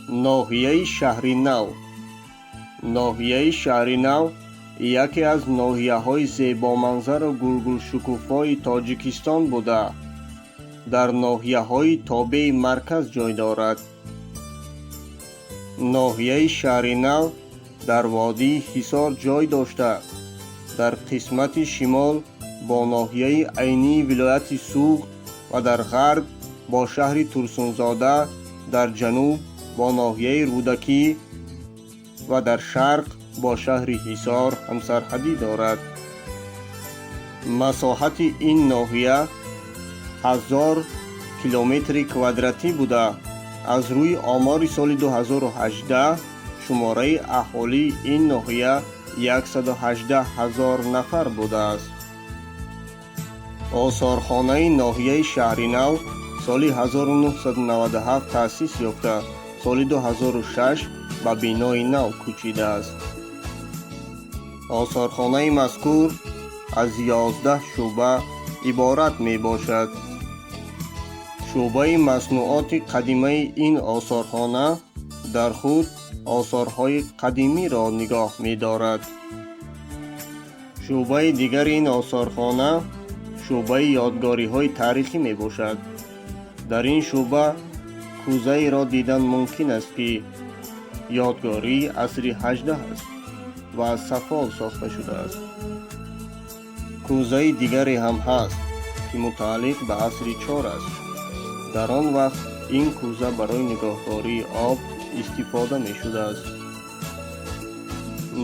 Ноҳияи Шаҳринав. Ноҳияи Шаҳринав яке аз ноҳияҳои зебоманзару гулгулшукуфои Тоҷикистон буда, дар ноҳияҳои тобеи марказ ҷой дорад. Ноҳияи Шаҳринав дар водии Ҳисор ҷой дошта, дар қисмати шимол бо ноҳияи Айнии вилояти Суғд ва дар ғарб бо шаҳри Турсунзода, дар ҷануб бо ноҳияи Рӯдакӣ ва дар шарқ бо шаҳри Ҳисор ҳамсарҳадӣ дорад. Масоҳати ин ноҳия 1000 километри квадратӣ буда, аз рӯи омори соли 2018 шумораи аҳолии ин ноҳия 118 ҳазор нафар будааст. Осорхонаи ноҳияи Шаҳринав соли 1997 таъсис ёфта, соли 2006 ба бинои нав кӯчидааст. Осорхонаи мазкур аз 11 шӯъба иборат мебошад. Шӯъбаи маснуоти қадимаи ин осорхона дар худ осорҳои қадимиро нигоҳ медорад. Шӯъбаи дигари ин осорхона шӯъбаи ёдгориҳои таърихӣ мебошад. Дар ин шӯъба кӯзаеро дидан мумкин аст, ки ёдгории асри 18 аст ва аз сафол сохта шудааст. Кӯзаи дигаре ҳам ҳаст, ки мутааллиқ ба асри чор аст. Дар он вақт ин кӯза барои нигоҳдории об истифода мешудааст.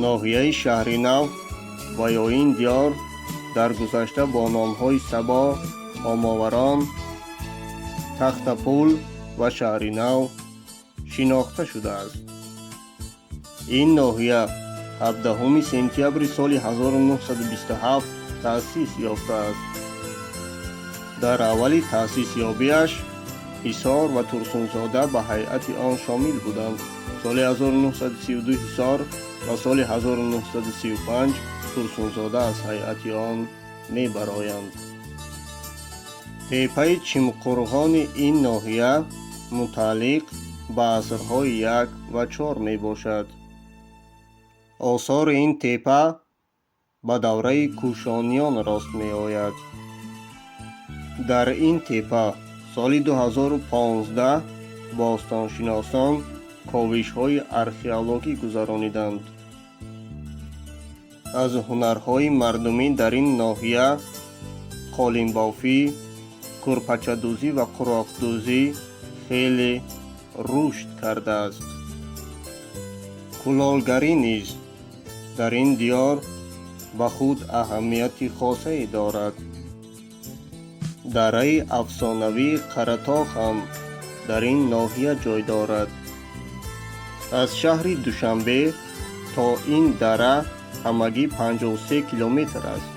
Ноҳияи Шаҳринав ва ё ин диёр дар гузашта бо номҳои Сабо, Ҳомоварон, Тахтапул ва Шаҳринав шинохта шудааст. Ин ноҳия 17 сентябри соли 1927 таъсис ёфтааст. Дар аввали таъсисёбиаш Ҳисор ва Турсунзода ба ҳайати он шомил буданд. Соли 1932 Ҳисор ва соли 1935 Турсунзода аз ҳайати он мебароянд. Теппаи Чимқурғони ин ноҳия мутааллиқ ба асрҳои як ва чор мебошад. Осори ин теппа ба давраи Кушониён рост меояд. Дар ин теппа соли 2015 бостоншиносон ковишҳои археологӣ гузарониданд. Аз ҳунарҳои мардумӣ дар ин ноҳия қолинбофӣ, кӯрпачадӯзӣ ва қуроқдӯзӣ хеле рушд кардааст. Кулолгарӣ низ дар ин диёр ба худ аҳамияти хосае дорад. Дараи афсонавии Қаратоғ ҳам дар ин ноҳия ҷой дорад. Аз шаҳри Душанбе то ин дара ҳамагӣ 53 километр аст.